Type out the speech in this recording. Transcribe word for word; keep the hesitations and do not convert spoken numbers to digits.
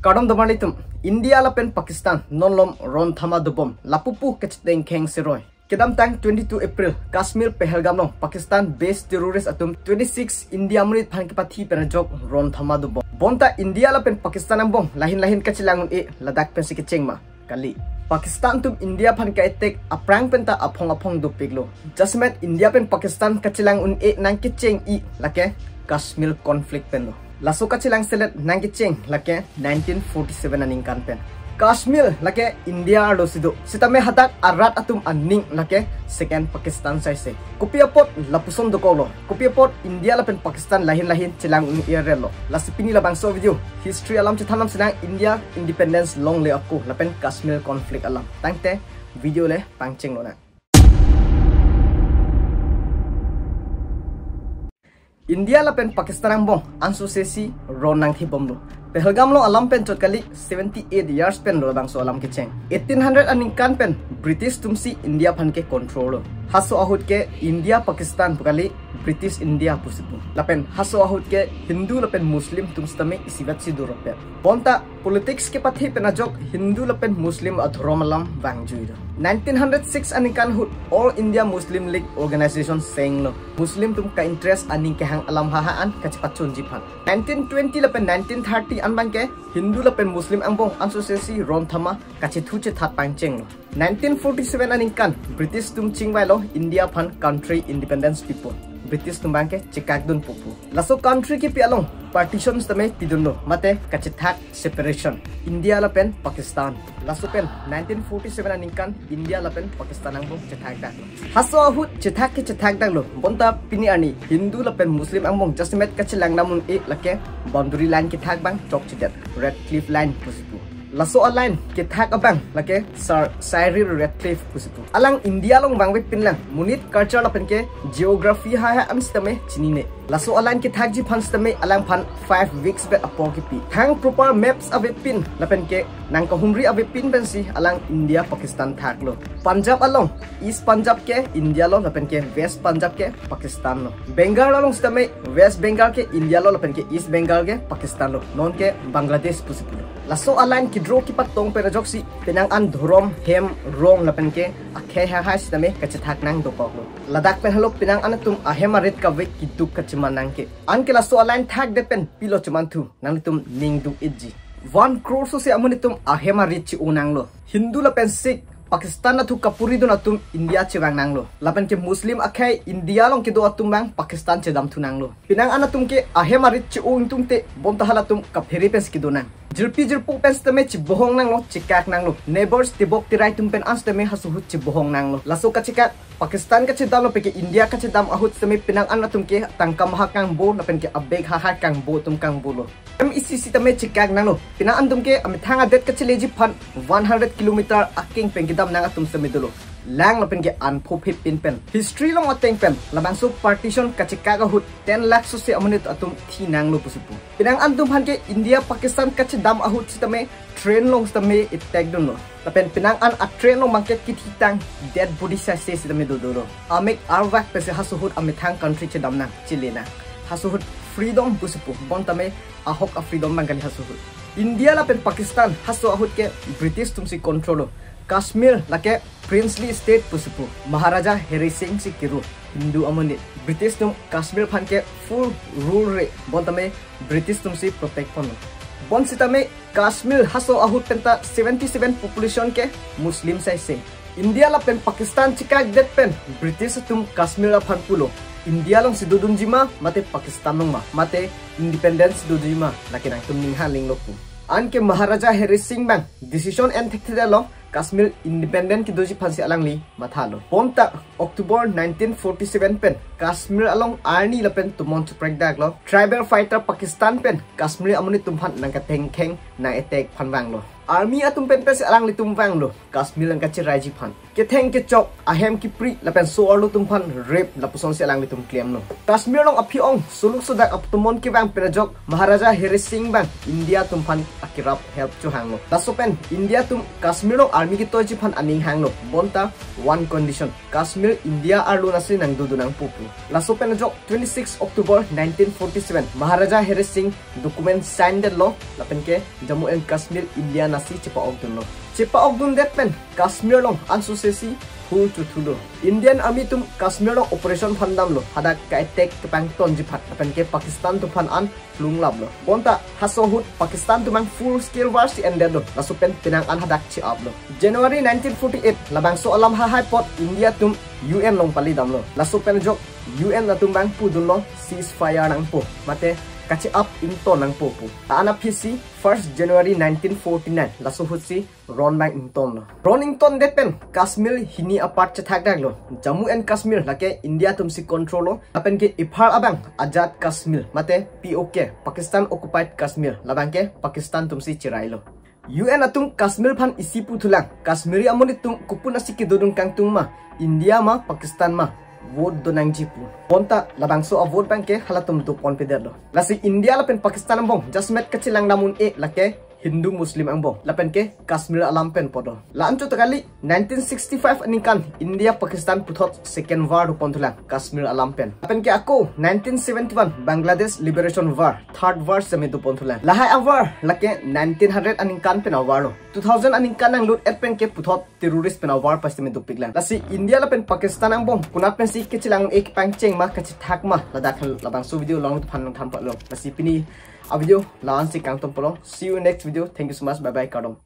Kardom domarlitum, India lapen Pakistan non malom ron thama dobom, lapupu kachetengkheng siroi. Kedamtang twenty-two April, Kashmir Pahalgam along Pakistan based terrorist atum twenty-six India amonit aphan kepathi pen ajok ron thama dobom. Bonta India lapen Pakistan angbong lahin lahin kachelang un-e ladak pensi kecheng ma? Kali. Pakistan atum India aphan ka-attack aphrang penta aphong aphong dopiklo. Jasemet India pen Pakistan kachelang un-e nangkecheng-i lake Kashmir conflict penlo. Laso kachelang selet nangkecheng lake nineteen forty-seven aningkan pen. Kashmir lake India arlo si do. Sitame hadak arat atum aning lake second Pakistan saise. Kopi apot lapuson dokoklo? Kopi apot India lapen Pakistan lahin lahin chelang un-e relo? Lasi pini labangso video history alam chethan nam sinang, India independence longle ako lapen Kashmir conflict alam. Tangte video le pangchenglonang. India lapen Pakistan angbong ansose si ron nangthibomlo. Pahalgam along alam pen chot kali, seventy-eight years penlo labangso alam kecheng. Eighteen hundred aningkan pen British atumsi India aphan ke control lo. Haso ahut ke India Pakistan pu kali, British India pusi pu. Lapen haso ahut ke Hindu lapen Muslim atum sitame isivet si doropet. Bonta politics kepathi pen ajok Hindu lapen Muslim adhorom alam vangjui do. Nineteen hundred six aningkan ahut All India Muslim League Organization senglo, Muslim atum ka-interest aning kehang alam haha an kachepachunji aphan. Nineteen twenty lapen nineteen thirty an abangke Hindu lapen Muslim angbong ansose si ron thama kachethu chethat pangchenglo. Nineteen forty-seven aningkan British atum chingvailo India aphan country independence pipo. British atum abangke chekakdun pupo. Laso country kipi along partition sitame pidunlo, mate kachethak separation, India lapen Pakistan. Laso pen nineteen forty-seven aningkan India lapen Pakistan angbong chethakdaklo. Haso ahut chethak ke chethakdaklo. Bonta pini arni Hindu lapen Muslim angbong jasemet kachelang nam un-e lake boundary line kethak abang chokchedet, Radcliffe Line pusi pu. Laso a-line kethak abang lake Sir Cyril Radcliffe pusi pu. Alang India along vangvepinlang, monit culture lapen ke geography haha an sitame chinine. Laso a-line kethakji aphan sitame alangphan five weeks bet apor kipi. Thang proper maps avepin lapen ke nangkahumri avepin pensi alang India Pakistan thaklo. Punjab along, East Punjab ke India lo lapen ke West Punjab ke Pakistan lo. Bengal along sitame West Bengal ke India lo lapen ke East Bengal ke Pakistan lo. Non ke Bangladesh pusi pulo. Laso a-line kedraw kepatong pen ajoksi penang an dhorom, hem, rong lapen ke akhei haha sitame kachethak nang dokoklo. Ladak pen helo penang an atum ahem arit kave keduk kacheman nang ke. Anke laso a-line thakdet pen pilo chemanthu, nanglitum ning duk-itji. One crore sose amonit atum ahem arit che-o nanglo. Hindu lapen Sikh, Pakistan athu kapuridun atum India chevang nanglo. Lapen ke Muslim akhei India along kedo atum abang Pakistan chedamthu nanglo. Penang an atum ke ahem arit che-o ingtungte bonta halatum kaphere pensi kedo nang. Jirpi jirpo pen sitame chebohong nanglo, chekak nanglo. Neighbors tebok terai atum pen an sitame haso ahut chebohong nanglo. Laso kachekak Pakistan kachedam lapen ke India kachedam ahut sitame penang an atum ke tangka maha kangbo lapen ke abag haha kangbo atum kangbo lo. Hem isi sitame chekak nanglo. Penang an atum ke amethang adet kacheleji aphan one hundred kilometer akeng pen kedam nang atum sitame dolo. Lang lapen ke an phophip pin pen. History along ateng pen labangso partition kachekak ahut ten lakh sose amonit atum thi nanglo pusi pu. Penang an atum aphan ke India Pakistan kachedam ahut sitame train along sitame attack dunlo. Lapen penang an a-train along abangke kithitang dead body saise sitame dodolo. Amek arvak pensi haso ahut amethang country chedam nang, chele nang. Haso ahut freedom pusi pu, bonta me ahok a-freedom abang kali haso ahut. India lapen Pakistan haso ahut ke British atumsi control lo. Kashmir lake princely state pusi pu, Maharaja Hari Singh si kiro, Hindu amonit. British atum Kashmir aphan ke full rule re, bonta me British atumsi protect ponlo. Bonsitame Kashmir haso ahut penta seventy-seven population ke Muslim saise. India lapen Pakistan chekakdet pen British atum Kashmir aphan pulo, India alongsi dodunji ma mate Pakistan along ma, mate independence dodunji ma, lake nangtum ning hang linglo pu. Anke Maharaja Hari Singh abang decision en thekthedetlo, Kashmir independent kedoji aphansi alangli mathalo. Bonta October nineteen forty-seven pen Kashmir along arni lapen tomon cheprekdaklo. Tribal fighter Pakistan pen Kashmir amonit atum aphan nangkatengkheng, nang-attack aphan vanglo. Army atum pen pensi alanglitum vanglo Kashmir nangkacheraiji aphan. Ketheng kechok, ahem kipri lapen so-arlo atum aphan rape lapusonsi alanglitum klemlo. Kashmir along aphi-ong suluk sudak atomon kevang pen ajok Maharaja Hari Singh abang India atum aphan akirap help chohanglo. Laso pen India atum Kashmir along army kitoiji aphan aning hanglo. Bonta one condition, Kashmir India arlo nasi nangdodun nangpo pu. Laso pen ajok twenty-six October nineteen forty-seven Maharaja Hari Singh document sign detlo, lapen ke Jammu and Kashmir India nasi chepa-okdunlo. Chepa-okdundet pen Kashmir along ansose si hur chothulo. Indian Army atum Kashmir along operation aphan damlo, hadak ka-attack kepangtonji aphan, lapen ke Pakistan atum aphan an plunglaplo. Bonta halaso ahut Pakistan atum abang full scale war si endetlo, laso pen penang an hadak che-aplo. January nineteen forty-eight, labangso alam hahai apot India atum U N along pali damlo. Laso pen ajok U N atum abang pudunlo ceasefire nangpo, mate kache-ap ington nangpo pu. La-an aphisi first January nineteen forty-nine, laso ahutsi ron abang ingtonlo. Ron ingtondet pen Kashmir hini apart chethakdaklo. Jammu and Kashmir lake India atumsi control lo. Lapen ke ephar abang Azad Kashmir, mate P O K, Pakistan Occupied Kashmir, labang ke Pakistan atumsi cherailo. U N atum Kashmir aphan isi puthulang, Kashmiri amonit atum kopi-ansi kedodun kangtung ma, India ma, Pakistan ma, vote donangji pu. Bonta labangso avote abang ke halatum doponpedetlo. Lasi India lapen Pakistan angbong jasemet kachelang dam un-e lake Hindu Muslim angbong, lapen ke Kashmir alam pen apotlo. La-an chot kali, nineteen sixty-five aningkan India Pakistan puthot second war doponthulang Kashmir alam pen. Lapen ke ako nineteen seventy-one Bangladesh Liberation War, third war sitame doponthulang. Lahai awar lake nineteen hundred aningkan pen awarlo. Two thousand aningkan nanglut-et pen ke puthot terrorist pen awar pasitame dopiklang. Lasi India lapen Pakistan angbong konat pensi kachelang un-e kepangcheng ma kachethak ma, ladak labangso video along aphan nangthan palo. Lasi pini avideo la-ansi kangtompolo. See you next video. Thank you so much. Bye bye. Kardom.